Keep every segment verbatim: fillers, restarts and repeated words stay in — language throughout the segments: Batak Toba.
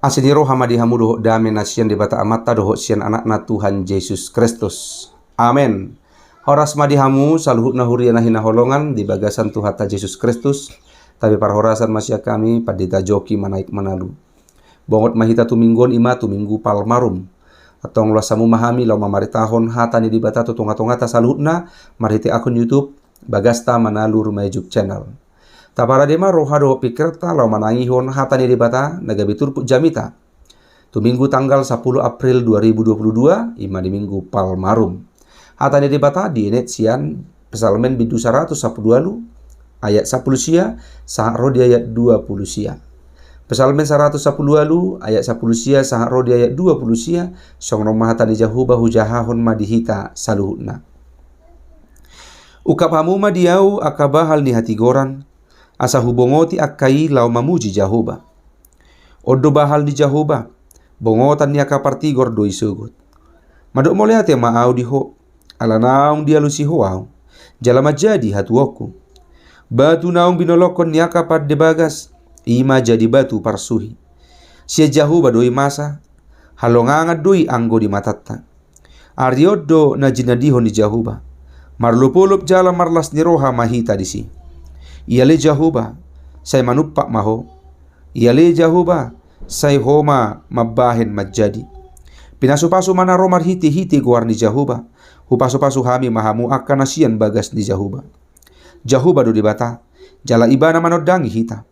Asi ni roha ma di hamu dohot dame na sian Debata Amanta dohot sian Anakna Tuhan Jesus Kristus. Amen. Horas ma di hamu saluhutna huria na hinaholongan di bagasan Tuhanta Jesus Kristus. Tabi parhorasan ma sian hami, Pandita Joki Manaik Manalu. Bongot ma hita tu minggu on, i ma tu Minggu Palmarum. Antong loas hamu ma hami laho mamaritahon hata ni Debata tu tongatongata saluhutna marhite akun YouTube Bagasta Manalu Rumaejuk Channel. Taparade ma roha dohot pingkirta laho manangihon hata ni Debata na gabe turpuk jamita tu Minggu tanggal sampulu April dua ribu dua puluh dua, i ma di Minggu Palmarum. Hata ni Debata dienet sian Psalmen bindu saratus sampulu ualu, ayat sampulu sia sahat ro di ayat dua pulu sia. Psalmen saratus sampulu ualu, ayat sampulu sia sahat ro di ayat dua pulu sia. Songon on ma hata ni Jahowa, hujahahon ma di hita saluhutna. Ungkap hamu ma di ahu angka bahal ni hatigoran, asa hubongoti angka i laho mamuji Jahowa. On do bahal ni Jahowa, bongotan ni angka partigor do isogot. Mandok mauliate ma ahu di ho, ala naung dialusi ho ahu, jala manjadi hatuaonku. Batu naung binolongkon ni angka pande bagas, i ma jadi batu parsuhi. Sian Jahowa do i masa, halongangan do i anggo di matanta. Ari on do na jinadihon ni Jahowa. Marolopolop jala marlas ni roha ma hita disi. Ia ale Jahowa, sai manumpak ma ho. Ia ale Jahowa, sai ho ma mambahen manjadi. Pinasupasu ma na ro marhitehite goar ni Jahowa. Hupasupasu hami ma hamu angka na sian bagas ni Jahowa. Jahowa do Debata, jala Ibana manondangi hita.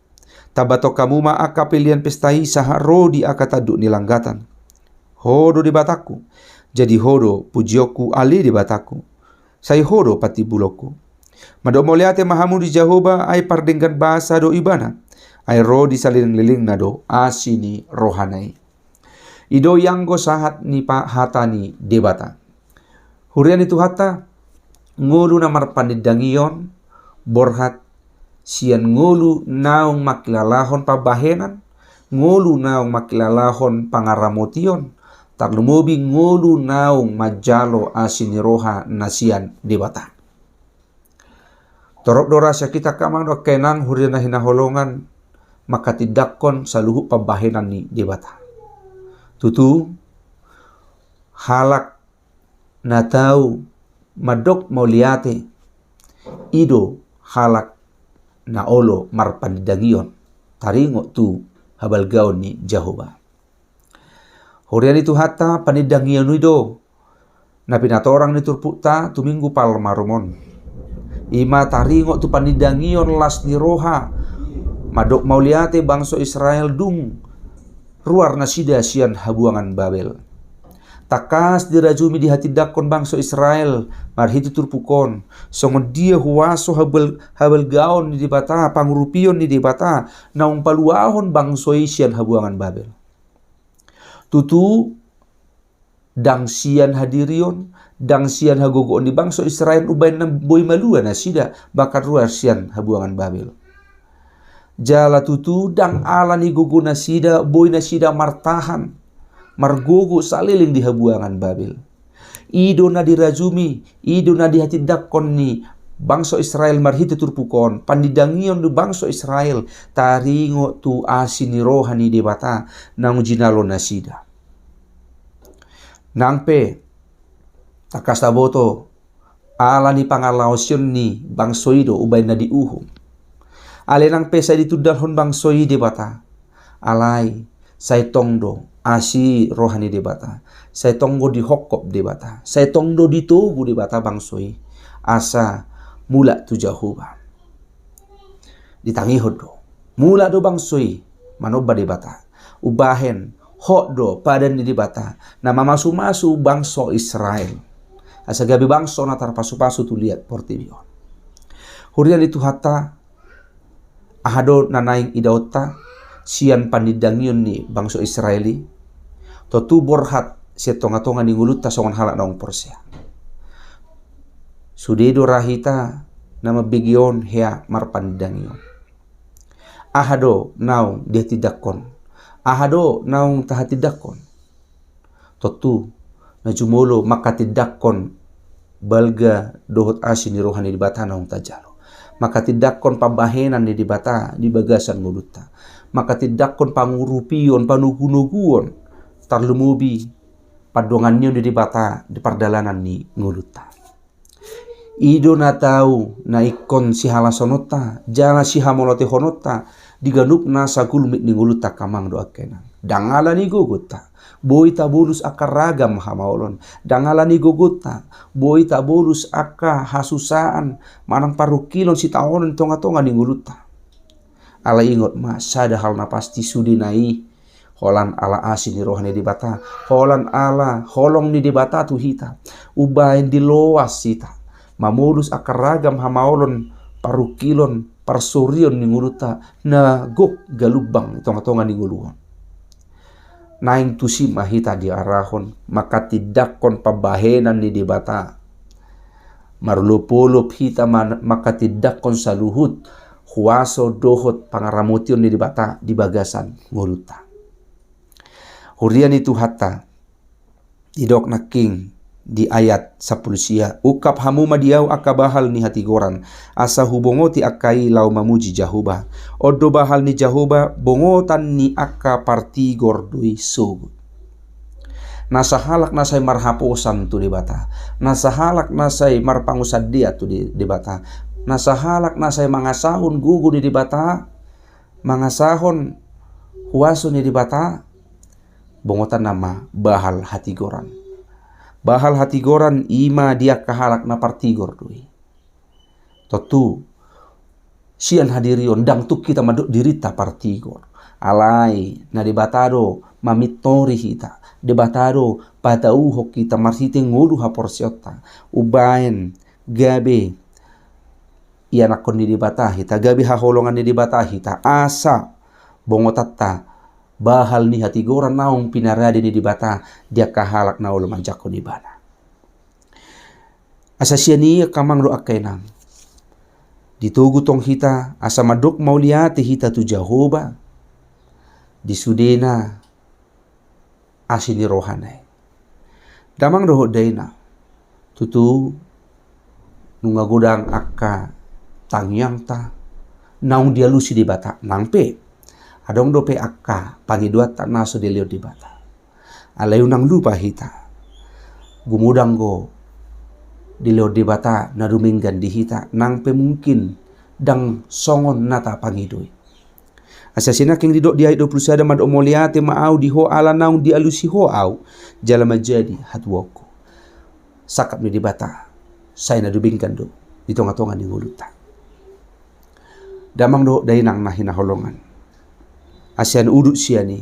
Tambathon hamu ma angka pelean pesta i sahat ro di angka tanduk ni langgatan. Ho do Debatangku, jadi ho do pujionku ale Debatangku, sai ho do patimbulonku. Mandok mauliate ma hamu di Jahowa, ai pardenggan basa do Ibana, ai ro di salelenglelengna do asi ni rohana i. I do i anggo sahat ni pa-, hata ni Debata. Huria ni Tuhanta, ngolu na marpanindangion, borhat, sian ngolu naung mangkilalahon pambahenan, ngolu naung mangkilalahon pangaramotion, tarlumobi ngolu naung manjalo asi ni roha na sian Debata. Torop do ra sian hita angka amang dohot inang huria na hinaholongan manghatindanghon saluhut pambahenan ni Debata. Tutu, halak na tau mandok mauliate, i do halak na olo marpanindangion, taringot tu habalgaon ni Jahowa. Huria ni Tuhanta, panindangion i do na pinatorang ni turpukta tu Minggu Palmarum on. I ma taringot tu panindangion las ni roha, mandok mauliate bangso Israel dung ruar nasida sian habuangan Babel. Tangkas dirajumi dihatindanghon bangso Israel marhite turpuk on, songon dia huaso habal-, habalgaon ni Debata, pangurupion ni Debata, naung paluahon bangso i sian habuangan Babel. Tutu, ndang sian hadirion, ndang sian hagogoon ni bangso Israel umbahen na boi malua nasida, bahkan ruar sian habuangan Babel. Jala tutu, ndang ala ni gogo nasida, boi nasida martahan, margogo saleleng di habuangan Babel. I do na dirajumi, i do na dihatindanghon ni bangso Israel marhite turpuk on, panindangion ni bangso Israel, taringot tu asi ni roha ni Debata, naung jinalo nasida. Nang pe, tangkas taboto, ala ni pangalaosion ni bangso i do umbahen na diuhum. Alai nang pe sai ditundalhon bangso i Debata. Alai, sai tong do asi roha ni Debata. Sai tong do dihophop Debata. Sai tong do ditogu Debata bangso i. Asa mulak tu Jahowa. Ditangihon do. Mulak do bangso i manomba Debata. Umbahen, hot do padan ni Debata na mamasumasu bangso Israel. Asa gabe bangso na tarpasupasu tu liat portibi on. Huria ni Tuhanta, aha do na naeng idaonta sian panindangion ni bangso Israel i? Tontu borhat sian tongatonga ni ngolunta songon halak naung porsea. Sude do ra hita na mambege on hea marpanindangion. Aha do naung dihatindanghon? Aha do naung tahatindanghon? Tontu, na jumolo manghatindanghon balga dohot asi ni roha ni Debata naung tajalo. Manghatindanghon pambahenan ni Debata di bagasan ngolunta. Manghatindanghon pangurupion, panogunoguon, tarlumobi pandonganion ni Debata di pardalanan ni ngolunta. I do na tau na ingkon sihalasononta jala sihamauliatehononta di ganup nasa gulmit ni ngolunta, angka amang dohot angka inang. Ndang ala ni gogonta boi tabolus angka ragam hamaolon. Ndang ala ni gogonta boi tabolus angka hasusaan manang parungkilon sitaonon di tongatonga ni ngolunta. Alai ingot ma, sada hal na pasti, sudena i holan ala asi ni roha ni Debata, holan ala holong ni Debata tu hita, umbahen diloas hita mamolus angka ragam hamaolon, parungkilon, parsorion ni ngolunta na gok galumbang di tongatonga ni ngolu on. Naeng tusi ma hita diarahon manghatindanghon pambahenan ni Debata. Marolopolop hita man-, manghatindanghon saluhut huaso dohot pangaramotion ni Debata di bagasan ngolunta. Huria ni Tuhanta, didok nangkin di ayat sampulu sia, "Ungkap hamu ma di ahu angka bahal ni hatigoran, asa hubongoti angka i laho mamuji Jahowa. On do bahal ni Jahowa, bongotan ni angka partigor do i sogot." Na sahalak na sai marhaposan tu Debata, na sahalak na sai marpangunsandean tu De-, Debata, na sahalak na sai mangasahon gogo ni Debata, mangasahon huaso ni Debata, bongotanna ma bahal hatigoran. Bahal hatigoran i ma di angka halak na partigor do i. Tontu sian hadirion ndang tuk hita mandok dirinta partigor. Alai na Debata do mamintori hita, Debata do patauhon hita marhite ngolu haporseaonta, umbahen gabe ianakhon ni Debata hita, gabe haholongan ni Debata hita, asa bongotanta bahal ni hatigoran naung pinarade ni Debata di angka halak na olo manjangkon Ibana. Asa sian i, angka amang dohot angka inang, ditogu tong hita asa mandok mauliate hita tu Jahowa di sudena asi ni rohana i. Damang dohot dainang, tutu nunga godang angka tangiangta naung dialusi Debata, nang pe adong dope angka pangidoanta na so dilehon Debata. Alai unang lupa hita, gumodang do dilehon Debata na dumenggan di hita, nang pe mungkin ndang songon na tapangidoi. Asa sian nangkin didok di ayat dua pulu sada, "Mandok mauliate ma ahu di Ho ala naung dialusi Ho ahu jala manjadi hatuaonku." Sangkap ni Debata sai na dumenggan do di tongatonga ni ngolunta. Damang dohot dainang na hinaholongan, asa sian udut sian i,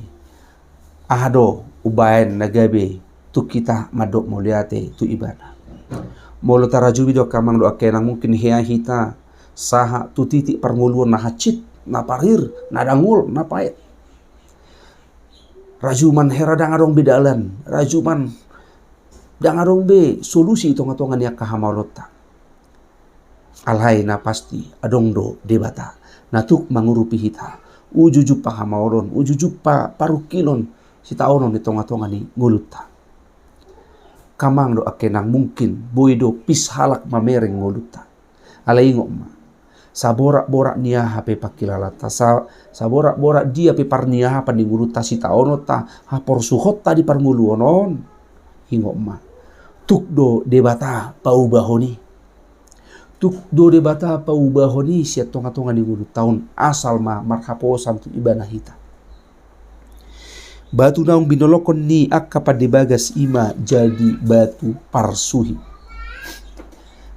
aha do umbahen na gabe tung hita mandok mauliate tu Ibana? Molo tarajumi do angka amang dohot angka inang, mungkin hea hita sahat tu titik parngoluon na hansit, na parir, na dangol, na paet. Rajuman hera ndang adong be dalan, rajuman ndang adong be solusi di tongatonga ni angka hamaolonta. Alai na pasti adong do Debata na tuk mangurupi hita, uju jumpa hamaolon, uju jumpa parungkilon sitaonon di tongatonga ni ngolunta. Angka amang dohot angka inang, mungkin boi do pis halak mamereng ngolunta. Alai ingot ma, saboratborat ni aha pe pangkilalanta, sa-, saboratborat dia pe parniahapan ni ngolunta, sitaononta, haporsuhonta di parngoluon on, ingot ma, tuk do Debata paubahon i. Tuk do Debata paubahon i sian tongatonga ni ngolunta on, asal ma marhaposan tu Ibana hita. Batu naung binolongkon ni angka pande bagas i ma jadi batu parsuhi.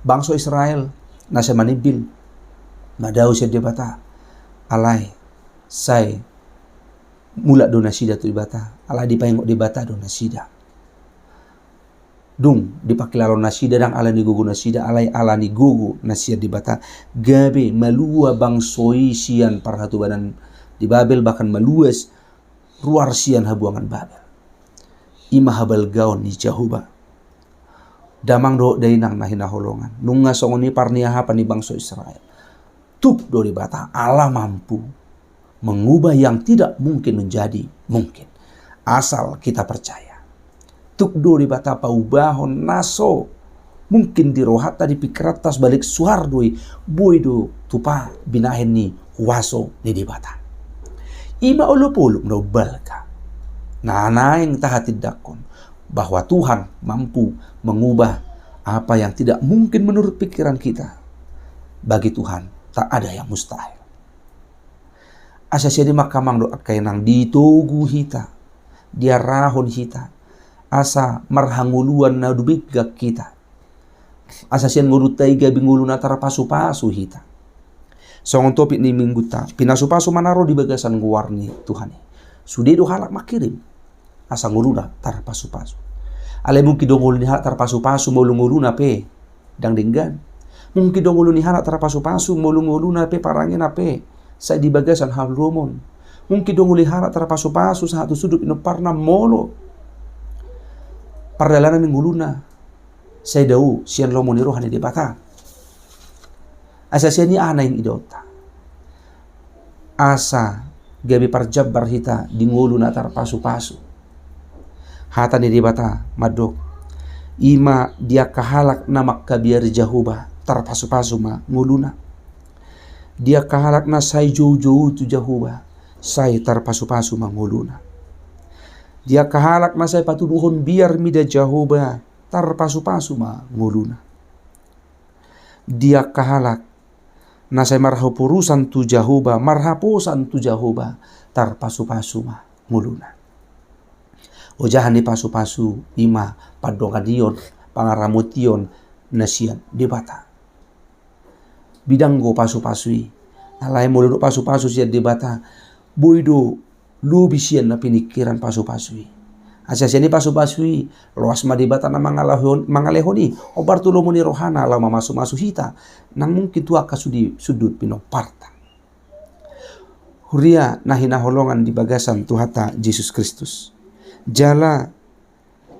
Bangso Israel na sai manimbil, na dao sian Debata, alai sai mulak do nasida tu Debata, alai dipaingot Debata do nasida. Dung dipangkilala nasida ndang ala ni gogo nasida, alai ala ni gogo na sian Debata, gabe malua bangso i sian parhatobanan di Babel, bahkan maluas ruar sian habuangan Babel. I ma habalgaon ni Jahowa. Damang dohot dainang na hinaholongan, nunga songon i parniahapan ni bangso Israel. Tuk do Debata, Allah mampu mengubah yang tidak mungkin menjadi mungkin. Asal kita percaya. Tuk do Debata paubahon na so Mungkin di rohanta, di pingkiranta, balik suar do i, boi do tupa binahen ni huaso ni Debata. I ma olopolop na umbalga na naeng tahatindangkon, bahwa Tuhan mampu mengubah apa yang tidak mungkin menurut pikiran kita. Bagi Tuhan tak ada yang mustahil. Asa sian i ma angka amang dohot angka inang, ditogu hita, diarahon hita asa marhangoluan na dumenggan hita. Asa sian ngolunta i gabe ngolu na tarpasupasu hita. Songon topik ni minggunta, pinasupasu ma na ro di bagasan goar ni Tuhan i. Sude do halak mangkirim asa ngoluna tarpasupasu. Alai mungkin do ngolu ni halak tarpasupasu molo ngoluna pe ndang denggan. Mungkin do ngolu ni halak tarpasupasu molo ngoluna pe, parangena pe sai di bagasan haholomon. Mungkin do ngolu ni halak tarpasupasu sahat tu sundut pinomparna molo pardalanan ni ngoluna sai dao sian lomo ni roha ni Debata. Asa sian i aha naeng idaonta asa gabe parjambar hita di ngolu na tarpasupasu? Hata ni Debata mandok, i ma di angka halak na mangkabiari Jahowa tarpasupasu ma ngoluna. Di angka halak na sai joujou tu Jahowa sai tarpasupasu ma ngoluna. Di angka halak na sai patuduhon biar mida Jahowa tarpasupasu ma ngoluna. Di angka halak na sai marhaporusan tu Jahowa, marhaposan tu Jahowa, tarpasupasu ma ngoluna. Ojahan ni pasupasu i ma pandonganion, pangaramotion na sian Debata. Bidang do pasupasu i. Alai molo didok pasupasu sian Debata, boi do lobi sian na piningkiran pasupasu i. Asa sian i pasupasu i, loas ma Debata na mangalehon, mangalehon i. Hombar tu lomo ni rohana laho mamasumasu hita nang mungkin tu angka sundut pinomparta. Huria na hinaholongan di bagasan Tuhanta Jesus Kristus. Jala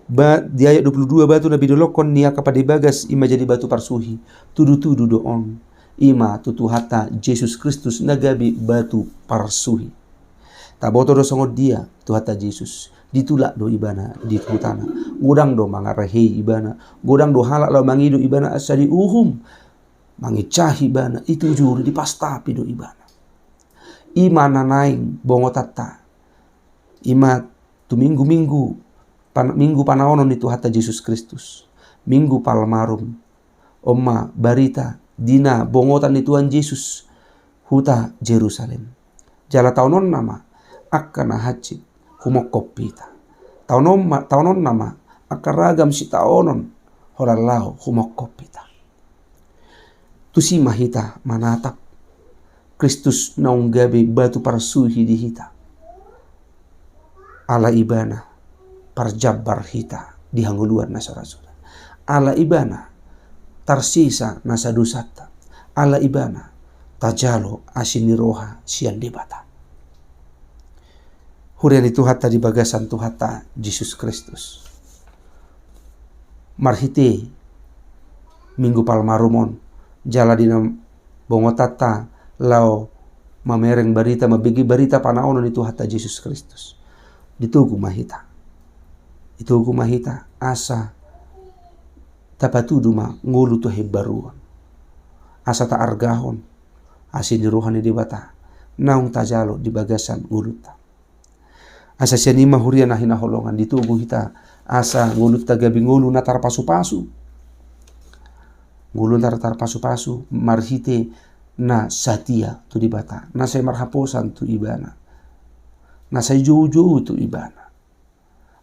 ba, di ayat dua puluh dua, batu na bidolokkon ni angka pande bagas i ma jadi batu parsuhi. Tudutudu do on, i ma tu Tuhanta Jesus Kristus na gabe batu parsuhi. Taboto do songon dia Tuhanta Jesus, ditulak do ibana di hutana. Godang do mangarahei ibana, godang do halak laho mangido ibana asa diuhum. Mangincahi ibana, ditujuri, dipastapi do ibana. I ma na naeng bongotanta. I ma tu minggu-minggu pan-, minggu panaonon ni Tuhanta Jesus Kristus, Minggu Palmarum. On ma barita di na bongotan ni Tuhan Jesus huta Jerusalem. Jala taononna ma angka na hansit humongkop hita. Taonon ma, taononna ma angka ragam sitaonon holan laho humongkop hita. Tusi ma hita manatap Kristus naung gabe batu parsuhi di hita. Ala ibana parjambar hita di hangoluan na so ra suda. Ala ibana tarsesa nasa dosanta. Ala ibana tajalo asi ni roha sian Debata. Huria ni Tuhanta di bagasan Tuhanta Jesus Kristus. Marhite Minggu Palmarum on, jala di na bongotanta laho mamereng barita, mambege barita panaonon ni Tuhanta Jesus Kristus. Ditogu ma hita. Ditogu ma hita asa tapatudu ma ngolu tu haimbaruon. Asa taargahon asi ni roha ni Debata naung tajalo di bagasan ngolunta. Asa sian i ma huria na hinaholongan ditogu hita asa ngolunta gabe ngolu na tarpasupasu. Ngolu na tar-, tarpasupasu marhite na satia tu Debata, na sai marhaposan tu Ibana, na sai joujou tu Ibana.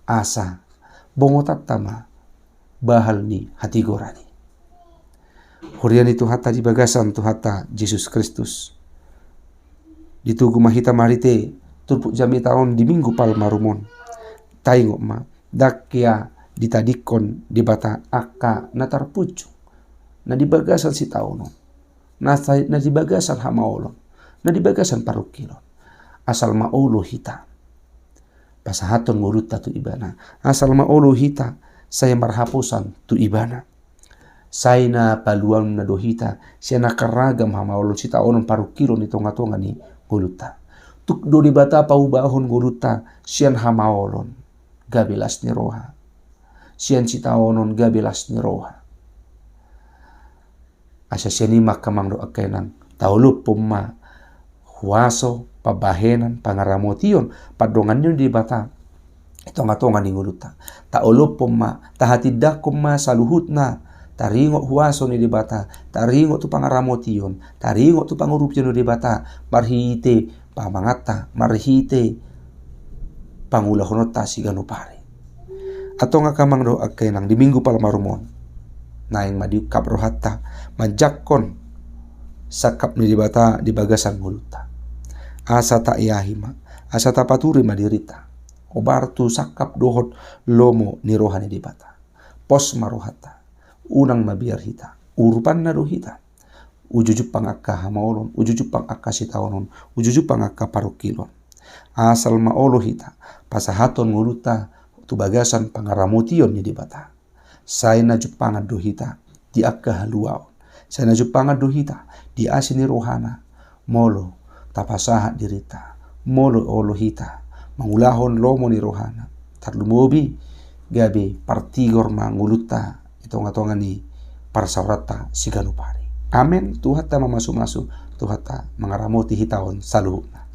Asa bongotanta ma bahal ni hatigoran i. Huria ni Tuhanta di bagasan Tuhanta Jesus Kristus. Ditogu ma hita marhite turpuk jamita on di Minggu Palmarum on. Taingot ma, ndang hea ditadingkon Debata angka na tarpunjung, na di bagasan sitaonon, na sa-, na di bagasan hamaolon, na di bagasan parungkilon. Asal ma olo hita pasahathon ngolunta tu Ibana. Asal ma olo hita sai marhaposan tu Ibana. Sai na paluanna do hita sian angka ragam hamaolon, sitaonon, parungkilon di tongatonga ni ngolunta. Tuk do Debata paubahon ngolunta sian hamaolon gabe las ni roha, sian sitaonon gabe las ni roha. Asa sian i ma angka amang dohot angka inang, taolophon ma huaso, pambahenan, pangaramotion, pandonganion ni Debata di tonga-tonga ni ngolunta. Taolophon ma, tahatindangkon ma saluhutna, taringot huaso ni Debata, taringot tu pangaramotion, taringot tu pangurupion ni Debata, marhite pamanganta, marhite pangulahononta siganup ari. Antong angka amang dohot angka inang, di Minggu Palmarum on, naeng ma diungkap rohanta manjangkon sangkap ni Debata di bagasan ngolunta. Asa taiahi ma, asa tapaturi ma dirinta hombar tu sangkap dohot lomo ni roha ni Debata. Pos ma rohanta, unang mabiar hita, urupanna do hita. Uju jumpang angka hamaolon, uju jumpang angka sitaonon, uju jumpang angka parungkilon. Asal ma olo hita pasahathon ngolunta tu bagasan pangaramotion ni Debata. Sai na jumpangan do hita di angka haluaon, sai na jumpangan do hita di asi ni rohana, molo tapasahat dirinta, molo olo hita mangulahon lomo ni rohana, tarlumobi gabe partigor ma ngolunta di tonga-tonga ni parsaoranta siganup ari. Amen. Tuhanta mamasu-masu, Tuhanta mangaramoti hita on saluhutna.